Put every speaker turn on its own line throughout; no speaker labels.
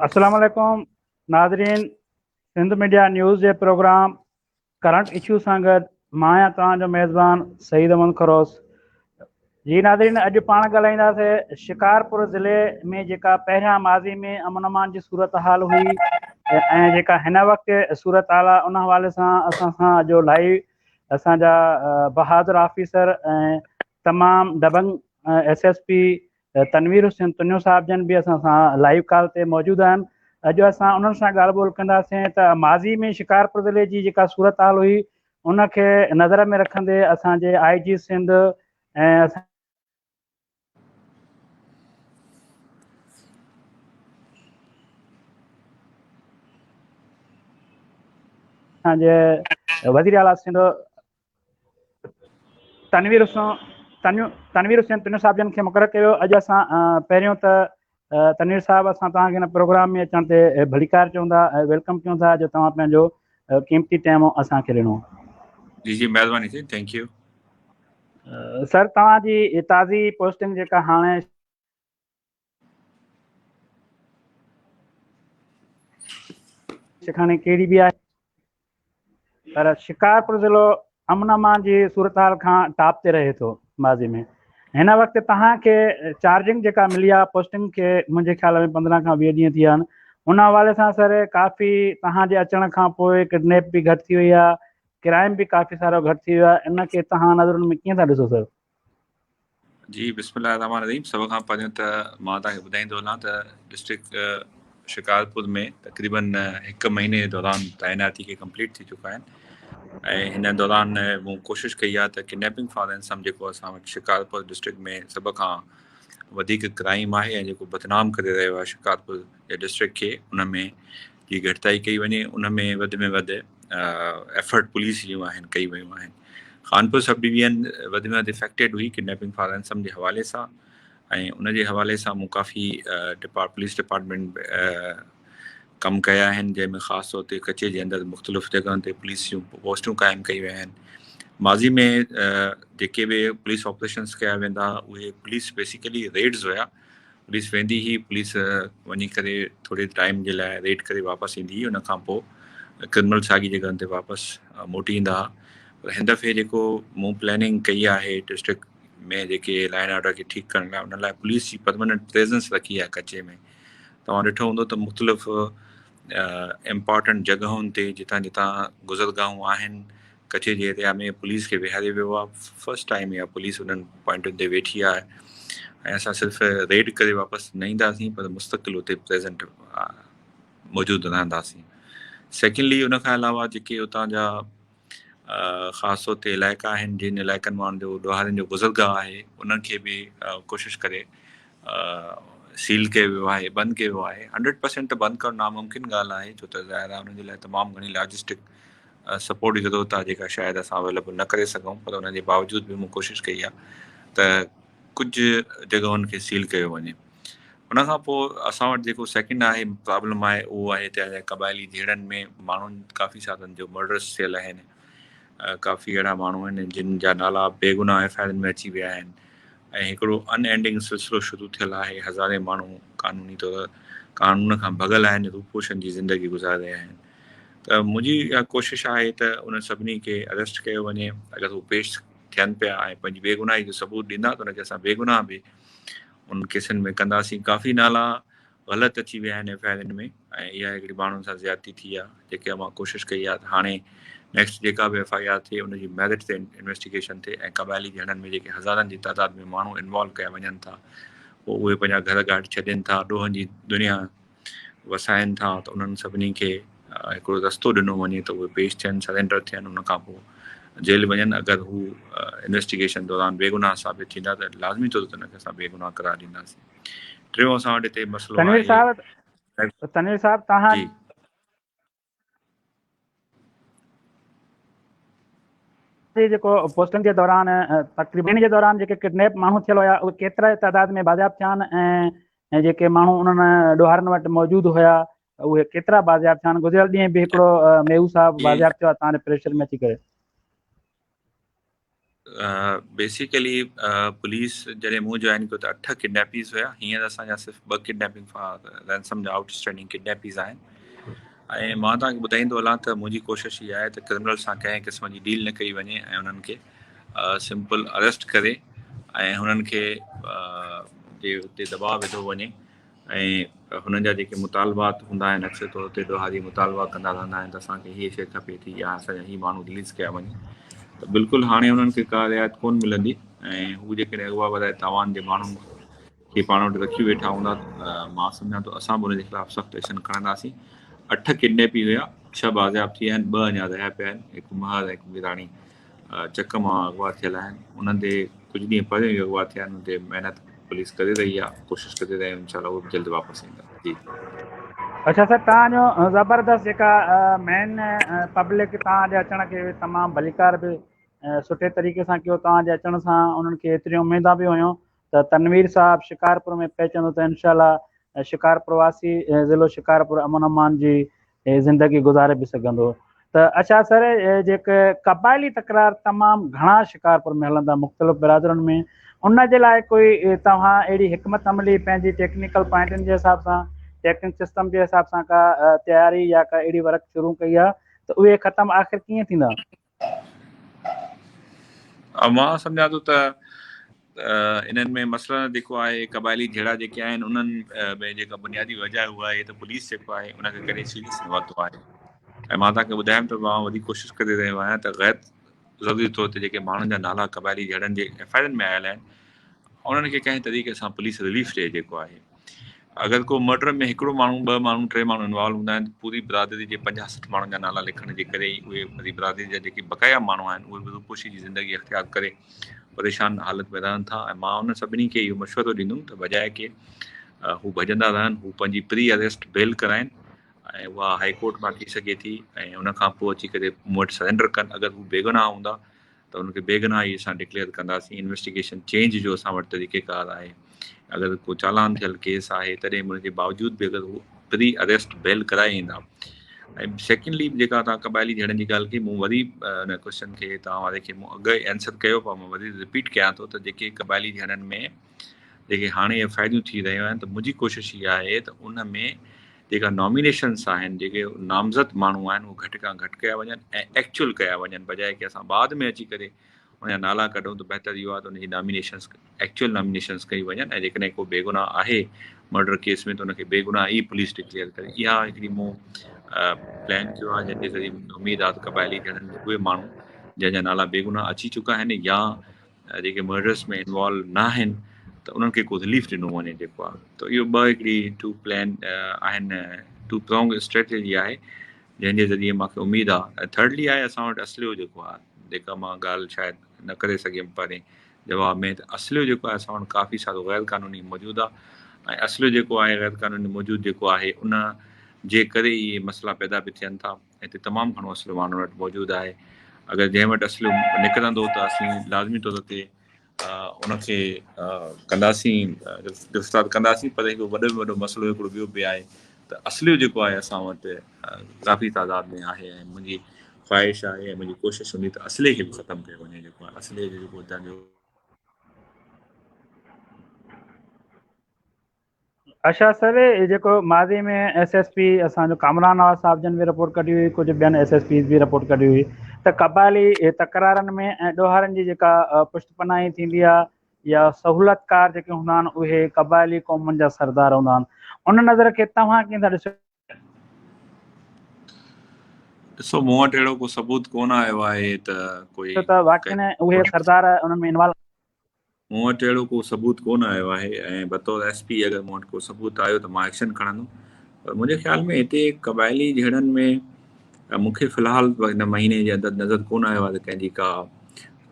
السلام عليڪم ناظرين سنڌ ميڊيا نيوز جي پروگرام ڪرنٽ اشو سان گڏ مان آهيان توهان جو ميزبان سعيد احمد خروس جي ناظرين اڄ پاڻ ڳالهائينداسين شڪارپور ضلعي ۾ جيڪا پهريان ماضي ۾ امن امان جي صورت حال هئي ۽ جيڪا هن وقت صورت حال آهي ان حوالي سان اسان سان اڄ لائيو اسان جا بهادر آفيسر ۽ تمام دبنگ S S P Tanveer Hussain Tunio صاحب جن به اسان سان لائيو ڪال تي موجود آهن. اڄ اسان انهن سان ڳالهه ٻولهه ڪنداسين ته ماضي ۾ شڪارپور ضلعي جي جيڪا صورتحال هئي ان کي نظر ۾ رکندي اسان جي آء جي سنڌ ۽ اسان جي وزير اعليٰ سنڌ تنوير حسين تنوير حسين تنيو صاحب جن کي مقرر ڪيو اڄ اسان پهريون ته تنوير صاحب اسان توهان کي هن پروگرام ۾ اچڻ تي ڀليڪار چون ٿا ۽ welcome ڪيون ٿا جو توهان پنهنجو قيمتي ٽائيم اسان کي ڏنو.
جي جي مهرباني سائين thank you.
سر توهان جي تازي پوسٽنگ جيڪا هاڻي شيخاڻي ڪهڙي به آهي پر شڪارپور ضلعو امن امان جي صورتحال کان ٽاپ تي رهي ٿو ماضي ۾ هن وقت توهان کي چارجنگ جيڪا ملي آهي پوسٽنگ کي منهنجي خيال ۾ 15 کان 20 ڏينهن ٿي ويا آهن ان حوالي سان سر ڪافي توهان جي اچڻ کان پوء ڪڊنيپ به گهٽ ٿي وئي آهي ڪرائم به ڪافي سارو گهٽ ٿي ويو آهي ان کي توهان نظرن ۾ ڪيئن ٿا ڏسو سر؟
جي بسم الله الرحمٰن الرحيم سڀ کان پهريون ته مان توهان کي ٻڌائيندو هلان ته ڊسٽرڪٽ شڪارپور ۾ تقريبن هڪ مهيني دوران تعيناتي کي ڪمپليٽ ٿي چڪا آهن ۽ هن دوران مون ڪوشش ڪئي آهي ته ڪڊنيپنگ فار رينسم جيڪو اسان وٽ شڪارپور ڊسٽرڪٽ ۾ سڀ کان وڌيڪ ڪرائيم آهي ۽ جيڪو بدنام ڪري رهيو آهي شڪارپور جي ڊسٽرڪٽ کي ان ۾ جي گهٽتائي ڪئي وڃي ان ۾ وڌ ۾ وڌ ايفرٽ پوليس جون آهن ڪئي ويون آهن خانپور سب ڊويزن وڌ ۾ وڌ افيڪٽيڊ هئي ڪڊنيپنگ فار رينسم جي حوالي سان ۽ ان جي حوالي سان مون ڪافي پوليس ڊپارٽمينٽ ڪم ڪيا آهن جنهن ۾ خاص طور تي ڪچي جي اندر مختلف جڳهن تي پوليس جون پوسٽون قائم ڪيون ويون آهن ماضي ۾ جيڪي به پوليس آپريشنس ڪيا ويندا اهي پوليس بيسيڪلي ريڊز هيا پوليس ويندي هئي پوليس وڃي ڪري ٿوري ٽائيم جي لاء ريڊ ڪري واپس ايندي هئي ان کان پوء ڪرمنل ساڳي جڳهن تي واپس موٽي ايندا هئا پر هن دفعي جيڪو مون پلاننگ ڪئي آهي ڊسٽرڪٽ ۾ جيڪي لا اينڊ آرڊر کي ٺيڪ ڪرڻ لاء ان لاء پوليس جي پرماننٽ پريزنس رکي آهي ڪچي ۾ توهان ڏٺو هوندو ته مختلف امپارٽنٽ جڳهن تي جتان جتان گذرگاهون آهن ڪچي جي ايريا ۾ پوليس کي ويهاريو ويو آهي فرسٽ ٽائيم اها پوليس انهن پوائنٽن تي ويٺي آهي ۽ اسان صرف ريڊ ڪري واپس نه اينداسين پر مستقل اتي پريزنٽ موجود رهنداسين سيڪنڊلي ان کان علاوه جيڪي اتان جا خاص طور تي علائقا آهن جن علائقن مان جو ڏوهارين جو گذرگاهه آهي انهن کي به ڪوشش ڪري سيل ڪيو ويو آهي بند ڪيو ويو آهي 100% ته بند ڪرڻ ناممڪن ڳالهه آهي ڇو ته ظاهر آهي انهن جي لاء تمام گهڻي لاجسٽڪ سپورٽ جي ضرورت آهي جيڪا شايد اسان اويليبل نه ڪري سگهون پر ان جي باوجود به مون ڪوشش ڪئي آهي ته ڪجهه جڳهن کي سيل ڪيو وڃي ان کان پوء اسان وٽ جيڪو سيڪنڊ آهي پرابلم آهي اهو آهي ته قبائلي جهيڙن ۾ ماڻهن ڪافي سالن جو مرڊرس ٿيل آهن ڪافي اهڙا ماڻهو آهن جن جا نالا بيگناهه ايف I آرن ۾ اچي ويا آهن ۽ هڪڙو ان اينڊنگ سلسلو شروع ٿيل آهي هزارين ماڻهو قانوني طور قانون کان ڀڳل آهن روپوشن جي زندگي گذاري رهيا آهن ته منهنجي اها ڪوشش آهي ته انهن سڀني کي اريسٽ ڪيو وڃي اگر هو پيش ٿين پيا ۽ پنهنجي بيگناهي جو ثبوت ڏيندا ته ان کي اسان بيگناهه به انهن ڪيسن ۾ ڪنداسين ڪافي نالا غلط اچي ويا آهن ايف I آرن ۾ ۽ اها هڪڙي ماڻهن سان زيادتي ٿي آهي جيڪي مان ڪوشش ڪئي آهي ته هاڻي نيڪسٽ جيڪا به ايف I R ٿئي ان جي ميرٽ تي انويسٽيگيشن ٿئي ۽ قبائلي جهيڙن ۾ جيڪي هزارن جي تعداد ۾ ماڻهو انوالو ڪيا وڃن ٿا پوء اهي پنهنجا گهر گهاٽ ڇڏين ٿا ڏوهن جي دنيا وسائن ٿا ته انهن سڀني کي هڪڙو رستو ڏنو وڃي ته اهي پيش ٿين سرينڊر ٿين ان کان پوء جيل وڃن اگر هو انويسٽيگيشن دوران بيگناهه ثابت ٿيندا ته لازمي طور تي ان کي اسان بيگناهه قرار ڏينداسين ٽيون اسان وٽ هتي مسئلو
تنوير صاحب تنوير صاحب تهان جي جي جيڪو پوسٽنگ جي دوران تقريبن جي دوران جيڪي ڪڊنيپ ماڻهو ٿيل هيا اهي ڪيترا تعداد ۾ بازياب ٿيا آهن ۽ جيڪي ماڻهو انهن ڏوهارين وٽ موجود هيا اهي ڪيترا بازياب ٿيا آهن گذريل ڏينهن به هڪڙو ميهو صاحب بازياب ٿيو آهي تان پريشر ۾ اچي ڪري.
بيسيڪلي پوليس جڏهن مون جوائن ڪيو ته اٺ ڪڊنيپيز هيا، هينئر اسان جا صرف ٻه ڪڊنيپنگ رينسم جا آئوٽ اسٽينڊنگ ڪڊنيپيز آهن. ۽ مان توهان کي ٻڌائيندو هلان ته منهنجي ڪوشش اها آهي ته ڪرمنل سان ڪنهن قسم جي ڊيل نه ڪئي وڃي ۽ انهن کي سمپل اريسٽ ڪري ۽ هنن کي جي اتي دٻاء وڌو وڃي ۽ هنن جا جيڪي مطالبات هوندا آهن اڪثر طور تي ڏوهاري مطالبا ڪندا رهندا آهن ته اسان کي هيء شيء کپي ٿي يا اسان جا هي ماڻهو رليز ڪيا وڃن ته بلڪل هاڻي انهن کي ڪا رعايت ڪون ملندي ۽ هو جيڪڏهن اغوا برائي تاوان جي ماڻهن کي پاڻ وٽ رکي ويٺا هوندا ته مان سمجهان ٿو اسان به ان جي خلاف سخت ايڪشن کڻنداسين. اٺ ڪڊنيپي هيا، ڇهه بازياب ٿي ويا آهن، ٻه اڃا رهيا پيا آهن، هڪ مهر ۽ هڪ ميراڻي چڪ مان اغوا ٿيل آهن، انهن تي ڪجهه ڏينهن پهريون ئي اغوا ٿيا آهن، انهن تي محنت پوليس ڪري رهي آهي، ڪوشش ڪري رهيا آهيون انشاء الله اهي به جلد واپس ايندا. جي.
اڇا سر توهان جو زبردست جيڪا مين پبلڪ توهان جي اچڻ کي تمام ڀليڪار به سٺي طريقي سان ڪيو توهان جي اچڻ سان انهن کي ايتريون اميدان به هيون ته تنوير صاحب شڪارپور ۾ پهچندو ته انشاء الله شڪارپور واسي ضلعو شڪارپور امن امان جي زندگي گذاري به سگهندو ته اڇا سر جيڪي قبائلي تڪرار تمام گهڻا شڪارپور ۾ هلندا مختلف برادرن ۾ ان جي لاء ڪوئي توهان اهڙي حڪمت عملي پنهنجي ٽيڪنيڪل پوائنٽن جي حساب سان ٽيڪنڪ سسٽم جي حساب سان ڪا تياري يا ڪا اهڙي ورڪ شروع ڪئي آهي ته اهي ختم آخر ڪيئن ٿيندا؟
مان سمجهان ٿو ته انهن ۾ مسئلا جيڪو آهي قبائلي جھيڙا جيڪي آهن انهن ۾ جيڪا بنيادي وجه آهي اها آهي ته پوليس جيڪو آهي ان کي ڪڏهن سيريس نه ورتو آهي ۽ مان توهان کي ٻڌايم ته مان وڏي ڪوشش ڪري رهيو آهيان ته غير ضروري طور تي جيڪي ماڻهن جا نالا قبائلي جھيڙن جي ايف I آرن ۾ آيل آهن انهن کي ڪنهن طريقي سان پوليس رليف ڏئي جيڪو آهي اگر ڪو مرڊر ۾ هڪڙو ماڻهو، ٻه ماڻهو، ٽي ماڻهو انوالو هوندا آهن ته پوري برادري جي پنجاهه 60 ماڻهن جا نالا لکڻ جي ڪري ئي اهي وري برادري جا جيڪي بقايا ماڻهو آهن اهي به روپوشي جي زندگي اختيار ڪري پريشان حالت ۾ رهن ٿا ۽ مان انهن سڀني کي اهو مشورو ڏيندم ته بجاء ڪي هو ڀڄندا رهن هو پنهنجي پري اريسٽ بيل ڪرائين ۽ اها هائي ڪورٽ مان ٿي سگهي ٿي ۽ ان کان پوء اچي ڪري مون وٽ سرينڊر ڪن اگر هو بيگناهه هوندا ته ان کي بيگناهي اسان ڊڪليئر ڪنداسين، انويسٽيگيشن چينج جو اسان وٽ طريقيڪار آهي، اگر ڪو چالان ٿيل ڪيس آهي تڏهن به ان جي باوجود به اگر هو پري اريسٽ بيل ڪرائي ايندا ۽ سيڪنڊلي جيڪا توهان قبائلي جهيڙن جي ڳالهه ڪئي مون وري ان ڪوشچن کي توهان واري کي مون اڳ ئي آنسر ڪيو پر مان وري رپيٽ ڪيان ٿو ته جيڪي قبائلي جهيڙن ۾ جيڪي هاڻي ايف I آرون ٿي رهيون آهن ته منهنجي ڪوشش اها آهي ته ان ۾ جيڪا نامينيشنس آهن جيڪي نامزد ماڻهو آهن اهي گهٽ کان گهٽ ڪيا وڃن ۽ ايڪچوئل ڪيا وڃن بجاء ڪي اسان بعد ۾ اچي ڪري ان جا نالا ڪڍون ته بهتر اهو آهي ته ان جي نامينيشنس ايڪچوئل نامينيشنس ڪئي وڃن ۽ جيڪڏهن ڪو بيگناهه آهي مرڊر ڪيس ۾ ته ان کي بيگناهه ئي پوليس ڊڪليئر ڪري اها هڪڙي مون پلان ڪيو آهي جنهن جي ذريعي مون کي اميد آهي ته قبائلي جهڙن اهي ماڻهو جنهن جا نالا بيگناهه اچي چڪا آهن يا جيڪي مرڊرس ۾ انوالو نه آهن ته انهن کي ڪو رليف ڏنو وڃي جيڪو آهي ته اهو ٻه هڪڙي ٽو پلان آهن ٽو پرونگ اسٽريٽجي آهي جنهن جي ذريعي مونکي اميد آهي ۽ ٿرڊلي آهي اسان وٽ اسلحو جيڪو آهي جيڪا مان ڳالهه شايد نه ڪري سگهيم پهرين جواب ۾ ته اسلحو جيڪو آهي اسان وٽ ڪافي سارو غير قانوني موجود آهي ۽ اسلحو جيڪو آهي غير قانوني موجود جيڪو آهي ان جي ڪري اهي مسئلا پيدا به ٿين ٿا هتي تمام گهڻو اسلحو ماڻهن وٽ موجود آهي اگر جنهن وٽ اسلحو نڪرندو ته اسين لازمي طور تي ان کي ڪنداسين گرفتار ڪنداسين پر هڪ وڏو ۾ وڏو مسئلو هڪڙو ٻيو به آهي ته اسلحو جيڪو آهي اسان وٽ ڪافي تعداد ۾ آهي ۽ منهنجي خواهش آهي ۽ منهنجي ڪوشش هوندي ته اسلحي کي به ختم ڪيو وڃي جيڪو آهي اسلحي جو جيڪو هتان جو
اشا سر جيڪو ماضي ۾ ايس ايس پي اسان جو ڪامران نواز صاحب جن به رپورٽ ڪڍي هئي ڪجهه ٻين ايس ايس پيز به رپورٽ ڪڍي هئي ته قبائلي تڪرارن ۾ ۽ ڏوهارن جي جيڪا پشت پناهي ٿيندي آهي يا سهولتڪار جيڪي هوندا آهن اهي قبائلي قومن جا سردار هوندا آهن ان نظر کي توهان ڪيئن ٿا ڏسو؟
ڏسو مون وٽ اهڙو ڪو ثبوت ڪونه آيو آهي ته ڪوئي
ته واقعي اهي سردار انهن ۾ انوالو
مون وٽ اهڙو ڪو ثبوت ڪونه آيو آهي ۽ بطور ايس پي اگر مون وٽ ڪو ثبوت آيو ته مان ايڪشن کڻندم پر منهنجي خيال ۾ هتي قبائلي جهيڙن ۾ مون کي في الحال هن مهيني جي اندر نظر ڪونه آيو آهي ته ڪنهن جي ڪا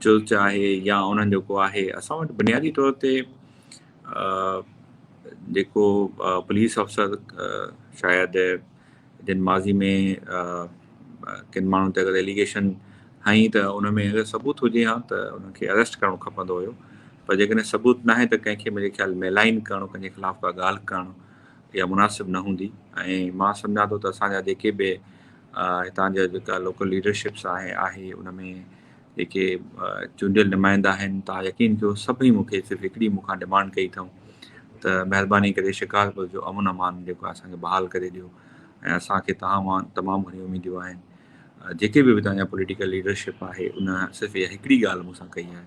چرچ آهي يا انهن جو ڪو آهي اسان وٽ بنيادي طور تي جيڪو پوليس آفيسر شايد جن ماضي ۾ ڪن ماڻهن تي اگر ايليگيشن هنئي ته ان ۾ اگر ثبوت هجي ها ته انهن کي اريسٽ ڪرڻو کپندو هيو پر جيڪڏهن ثبوت ناهي ته ڪنهن کي منهنجي خيال ميلائن ڪرڻ ڪنهن جي خلاف ڪا ڳالهه ڪرڻ اها مناسب نه هوندي ۽ مان سمجهان ٿو ته اسان جا جيڪي به هتان جا جيڪا لوڪل ليڊرشپس آهي آهي ان ۾ جيڪي چونڊيل نمائندا آهن توهان يقين ڪيو سڀئي مون کي صرف هڪڙي مون کان ڊمانڊ ڪئي اٿئون ته مهرباني ڪري شڪارپور جو امن امان جيڪو آهي اسان کي بحال ڪري ڏيو ۽ اسان کي توهان مان تمام گهڻيون اميدون آهن جيڪي به هتان جا پوليٽيڪل ليڊرشپ آهي ان صرف اها هڪڙي ڳالهه مون سان ڪئي آهي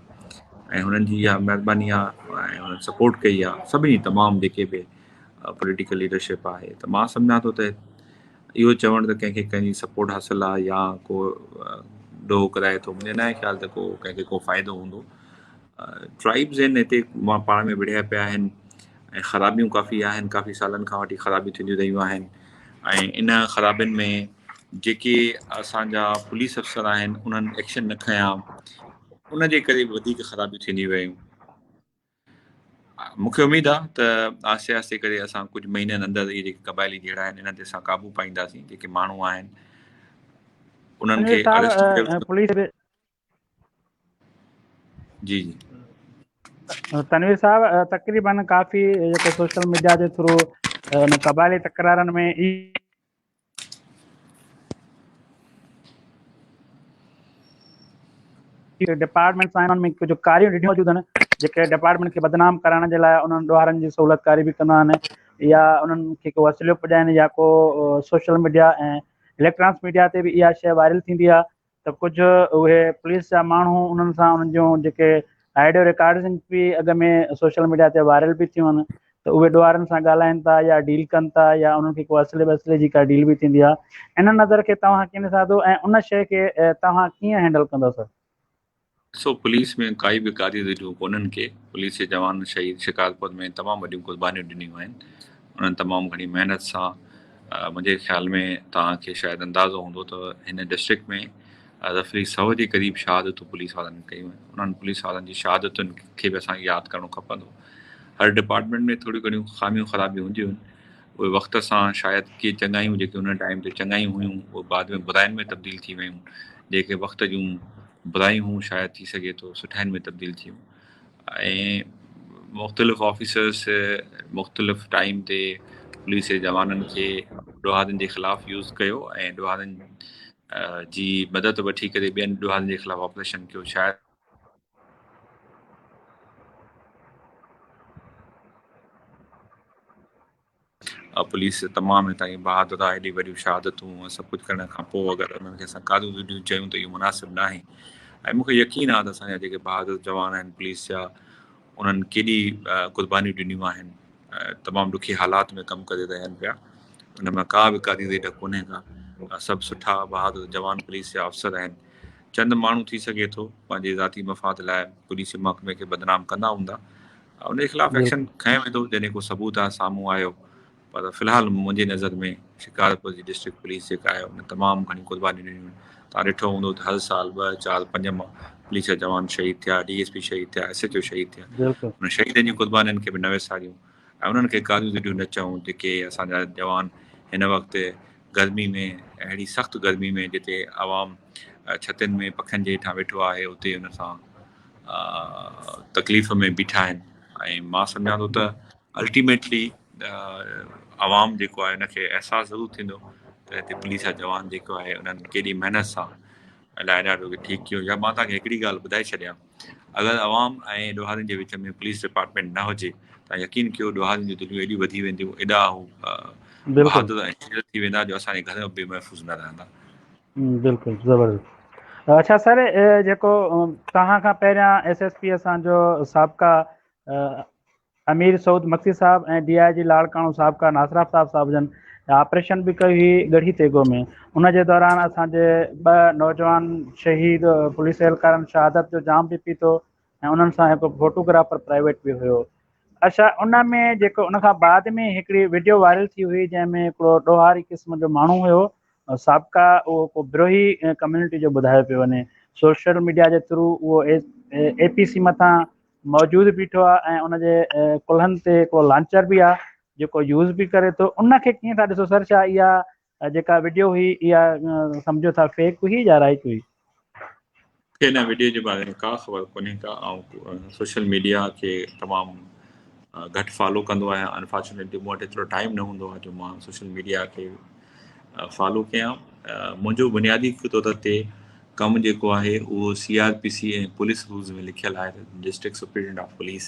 ۽ هنن جي اها مهرباني آهي ۽ هنن سپورٽ ڪئي آهي سڀني تمام جيڪي به پوليٽيڪل ليڊرشپ آهي ته مان سمجهان ٿو ته اهو چوڻ ته ڪنهن کي ڪنهن جي سپورٽ حاصل آهي يا ڪو ڏوهه ڪرائي ٿو منهنجو ناهي خيال ته ڪو ڪنهن کي ڪو فائدو هوندو ٽرائبز آهن هتي پاڻ ۾ وڙهيا پيا آهن ۽ خرابيون ڪافي آهن ڪافي سالن کان وٺي خرابيون ٿينديون رهيون آهن ۽ ان خرابين ۾ جيڪي اسان جا پوليس افسر آهن انهن ايڪشن نه کنيا ان جي ڪري به وڌيڪ خرابيون ٿينديون ويون مون کي اميد آهي ته آهستي آهستي ڪري اسان ڪجهه مهينن اندر اهي جيڪي قبائلي جهيڙا آهن انهن تي اسان قابو پائينداسين جيڪي ماڻهو آهن انهن کي اريسٽ ڪيو
پوليس
جي جي
تنوير صاحب تقريبن ڪافي جيڪو سوشل ميڊيا جي ٿرو ان قبائلي تڪرارن ۾ ئي ڊپارٽمينٽس آهن انهن ۾ ڪجهه ڪاريون ڏٺيون موجود آهن جيڪي ڊپارٽمينٽ کي بدنام ڪرائڻ جي لاء انهن ڏوهارن جي سهولت ڪاري به ڪندا آهن يا انهن کي ڪو وسيلو پڄائن يا ڪو سوشل ميڊيا ۽ اليڪٽرانڪس ميڊيا تي به اها شيء وائرل ٿيندي آهي ته ڪجهه اهي پوليس جا ماڻهو انهن سان انهن جون جيڪي آڊيو رڪارڊنگ به اڳ ۾ سوشل ميڊيا تي وائرل به ٿيون آهن ته اهي ڏوهارين سان ڳالهائين ٿا يا ڊيل ڪن ٿا يا انهن کي ڪو اسلحي وسلحي جي ڪا ڊيل به ٿيندي آهي ان نظر کي توهان ڪيئن ڏسندا ۽ ان شيء کي توهان ڪيئن هينڊل ڪندو سر؟
ڏسو پوليس ۾ ڪائي به ڪاري رڍون ڪونهن ڪي پوليس جي جوان شهيد شڪارپور ۾ تمام وڏيون قربانيون ڏنيون آهن انهن تمام گهڻي محنت سان منهنجي خيال ۾ توهان کي شايد اندازو هوندو ته هن ڊسٽرڪٽ ۾ رفلي سو جي قريب شهادتون پوليس وارن ڪيون آهن انهن پوليس وارن جي شهادتن کي به اسان کي ياد ڪرڻو کپندو هر ڊپارٽمينٽ ۾ ٿوريون گهڻيون خاميون خرابيون هونديون آهن اهي وقت سان شايد ڪي چڱايون جيڪي ان ٽائيم تي چڱايون هيون اهي بعد ۾ براين ۾ تبديل ٿي ويون جيڪي وقت جون برايون هيون شايد ٿي سگهي ٿو سٺاين ۾ تبديل ٿيون ۽ مختلف آفيسرس مختلف ٽائيم تي پوليس جي جوانن کي ڏوهارين جي خلاف يوز ڪيو ۽ ڏوهارين جي مدد وٺي ڪري ٻين ڏوهارين جي خلاف آپريشن ڪيو شايد پوليس تمام هتان جي بهادر آهي ايڏي وڏيون شهادتون ۽ سڀ ڪجهه ڪرڻ کان پوء اگر انهن کي اسان ڪاريون ڏنڊيون چيون ته اهو مناسب ناهي ۽ مون کي يقين آهي ته اسان جا جيڪي بهادر جوان آهن پوليس جا انهن ڪيڏي قربانيون ڏنيون آهن تمام ڏکي حالات ۾ ڪم ڪري رهيا آهن پيا ان ۾ ڪا به ڪاري ريڊ ڪونهي ڪا سڀ سٺا بهادر جوان پوليس جا افسر آهن چند ماڻهو ٿي سگهي ٿو پنهنجي ذاتي مفاد لاء پوليس محڪمي کي بدنام ڪندا هوندا ان جي خلاف ايڪشن کنيو ويندو جڏهن ڪو ثبوت آهي سامهون آيو پر في الحال منهنجي نظر ۾ شڪارپور جي ڊسٽرڪٽ پوليس جيڪا آهي ان تمام گهڻيون قربانيون ڏنيون تان ڏٺو هوندو ته هر سال 2 4 5 مان پوليس جا جوان شهيد ٿيا ڊي ايس پي شهيد ٿيا ايس ايچ او شهيد ٿيا ان شهيدن جي قربانين کي به نه وساريون ۽ انهن کي ڪاريون ڏڍيون نه چئون جيڪي اسان جا جوان هن وقت گرمي ۾ اهڙي سخت گرمي ۾ جتي عوام ڇتين ۾ پکن جي هيٺان ويٺو آهي اتي ان سان تڪليف ۾ بيٺا آهن ۽ مان سمجهان ٿو ته الٽيميٽلي عوام جيڪو آهي ان کي احساس ضرور ٿيندو ته هتي پوليس جا جوان جيڪو آهي انهن ڪيڏي محنت سان لاء ڏاڍو کي ٺيڪ ڪيو يا مان توهان کي هڪڙي ڳالهه ٻڌائي ڇڏيان اگر عوام ۽ ڏوهارين جي وچ ۾ پوليس ڊپارٽمينٽ نه هجي ته يقين ڪيو ڏوهارين جون دليون ايڏيون وڌي وينديون ايڏا هو بهادر ۽ شير ٿي ويندا جو اسان جي گهر ۾ به محفوظ نه رهندا.
بلڪل زبردست اڇا سر جيڪو توهان کان پهريان ايس ايس پي اسان جو سابقا امير سعود مگسي صاحب ۽ ڊي I جي لاڙڪاڻو سابقا ناصر آفتاب صاحب جن آپريشن به ڪئي هئي ڳڙهي تيغو ۾ ان جي دوران اسان جي ٻه نوجوان شهيد پوليس اهلڪارن شهادت جو جام به پيتو ۽ انهن سان هڪ فوٽوگرافر پرائيويٽ به هيو اڇا ان ۾ جيڪو ان کان بعد ۾ هڪڙي وڊيو وائرل ٿي هئي جنهن ۾ هڪڙو ڏوهاري قسم جو ماڻهو هيو سابقا اهو ڪو بروهي ڪميونٽي جو ٻڌايو پيو وڃي سوشل ميڊيا جي ٿرو اهو اي پي سي مٿان موجود بيٺو آهي ۽ ان جي ڪلهن تي هڪڙو لانچر به آهي جيڪو يوز به ڪري ٿو ان کي ڪيئن ٿا ڏسو سر ڇا اها جيڪا وڊيو هئي اها سمجهو ٿا فيڪ هئي يا رائٽ هئي؟
مونکي ان وڊيو جي باري ۾ ڪا خبر ڪونهي ڪا آئون سوشل ميڊيا کي تمام گهٽ فالو ڪندو آهيان انفارچونيٽلي مون وٽ ايترو ٽائيم نه هوندو آهي جو مان سوشل ميڊيا کي فالو ڪيان منهنجو بنيادي طور تي ڪم جيڪو آهي اهو C R P C ۽ police rules ۾ لکيل آهي ته ڊسٽرڪٽ سپرنٽينڊنٽ آف پوليس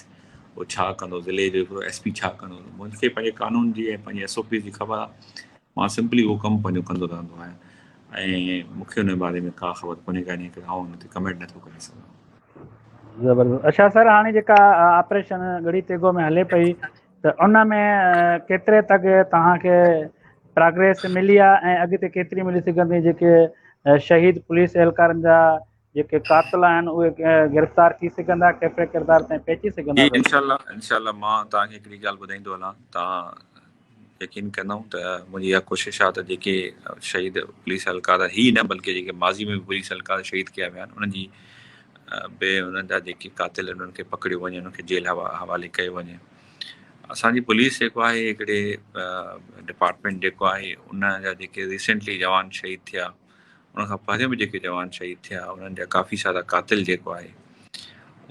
اهو ڇا ڪندو، ضلعي جو هڪڙو ايس پي ڇا ڪندو. مون کي پنهنجي قانون جي ۽ پنهنجي ايس او پيز جي خبر آهي، مان سمپلي اهو ڪم پنهنجو ڪندو رهندو آهيان ۽ مون کي ان باري ۾ ڪا خبر ڪونهي ڪا ان ڪري آئون ان تي ڪمينٽ نٿو ڪري سگهان.
زبردست. اڇا سر هاڻي جيڪا آپريشن ڳڙهي تيغو ۾ هلي پئي ته ان ۾ ڪيتري تڪ توهان کي پراگريس ملي آهي ۽ اڳتي ڪيتري ملي سگهندي، جيڪي شهيد پوليس اهلڪارن جا جيڪي قاتل آهن اهي گرفتار ٿي سگهندا، ڪيفر ڪردار تائين پهچي سگهندا؟
جي انشاء الله، انشاء الله. مان توهان کي هڪڙي ڳالهه ٻڌائيندو هلان، توهان يقين ڪندؤ ته منهنجي اها ڪوشش آهي ته جيڪي شهيد پوليس اهلڪار هي نه بلڪه جيڪي ماضي ۾ به پوليس اهلڪار شهيد ڪيا ويا آهن انهن جي به انهن جا جيڪي قاتل آهن انهن کي پڪڙيو وڃي، انهن کي جيل حوالي ڪيو وڃي. اسان جي پوليس جيڪو آهي هڪڙي ڊپارٽمينٽ جيڪو آهي ان جا جيڪي ريسينٽلي جوان شهيد ٿيا، ان کان پهريون به جيڪي جوان شهيد ٿيا انهن جا ڪافي سارا قاتل جيڪو آهي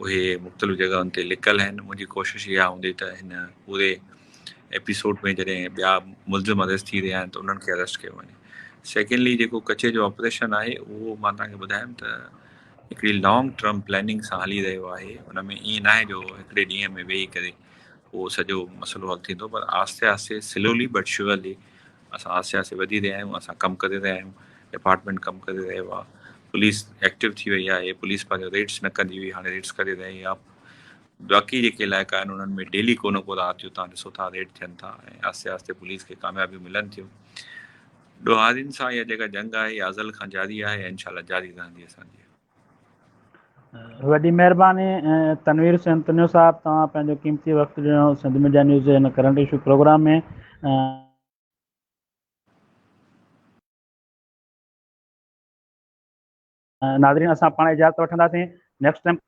اهي مختلف جڳهن تي لڪل آهن. منهنجي ڪوشش اها هوندي ته هن پوري ايپيسوڊ ۾ جڏهن ٻيا ملزم اريسٽ ٿي رهيا آهن ته انهن کي اريسٽ ڪيو وڃي. سيڪنڊلي جيڪو ڪچي جو آپريشن آهي اهو مان توهان کي ٻڌايم ته هڪڙي لانگ ٽرم پلاننگ سان هلي رهيو آهي. ان ۾ ائين ناهي جو هڪڙي ڏينهن ۾ ويهي ڪري اهو سڄو مسئلو حل ٿيندو، پر آهستي آهستي سلولي بٽ شوئرلي اسان آهستي آهستي وڌي رهيا آهيون. اسان ڪم ڪري رهيا آهيون، ڊپارٽمينٽ ڪم ڪري رهيو آهي، پوليس ايڪٽو ٿي وئي آهي. پوليس پنهنجو ريڊس نه ڪندي هئي، هاڻي ريڊس ڪري رهي آهي. باقي جيڪي علائقا آهن انهن ۾ ڊيلي ڪو نه ڪو رات جو تان ڏسو ٿا ريڊ ٿين ٿا ۽ آهستي آهستي پوليس کي ڪاميابيون ملن ٿيون. ڏوهارين سان اها جيڪا جنگ آهي اها ازل کان جاري آهي ۽ انشاء الله جاري رهندي اسان جي.
وڏي مهرباني تنوير حسين تنيو صاحب، توهان پنهنجو قيمتي وقت ڏنو سنڌ ميڊيا نيوز جي هن ڪرنٽ اشو پروگرام ۾. ناظرين اسان پاڻ اجازت وٺنداسين نيڪسٽ ٽائيم.